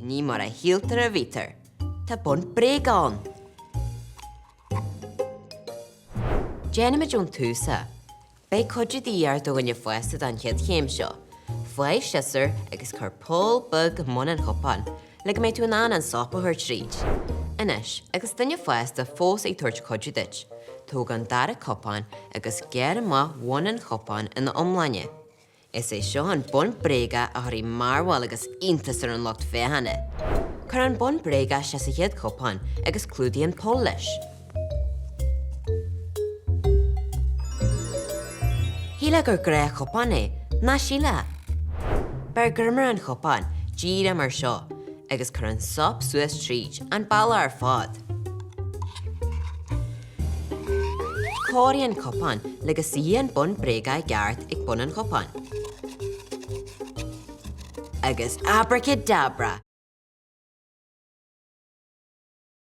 Ní mar a shíltear a bhítear. Tá bun bréige ann! Déanfaimid ón tús é. Beidh cuidiú de dhíth ort ó dhuine fásta don chéad chéim seo. Faigh siosúr agus cuir poll beag i mbun an chupáin le go mbeidh tú in ann an sop a chur tríd. Anois, agus duine fásta fós ag tabhairt cuidiú duit, tóg an dara cupán agus gearr amach bun an chupáin ina iomláine. Is é seo an bun bréige a chuirfidh mearbhall agus iontas ar an lucht féachana. Cuir an bun bréige isteach sa chéad chupán agus clúdaigh an poll leis. Shílfeá gur gnáthchupán é, nach sílfeá? Beir greim ar an chupán, díreach mar seo, agus cuir an sop suas tríd, an bealach ar fad. Cóirigh an cupán le go suífidh an bun bréige i gceart ag bun an chupáin. Agus abracadabra!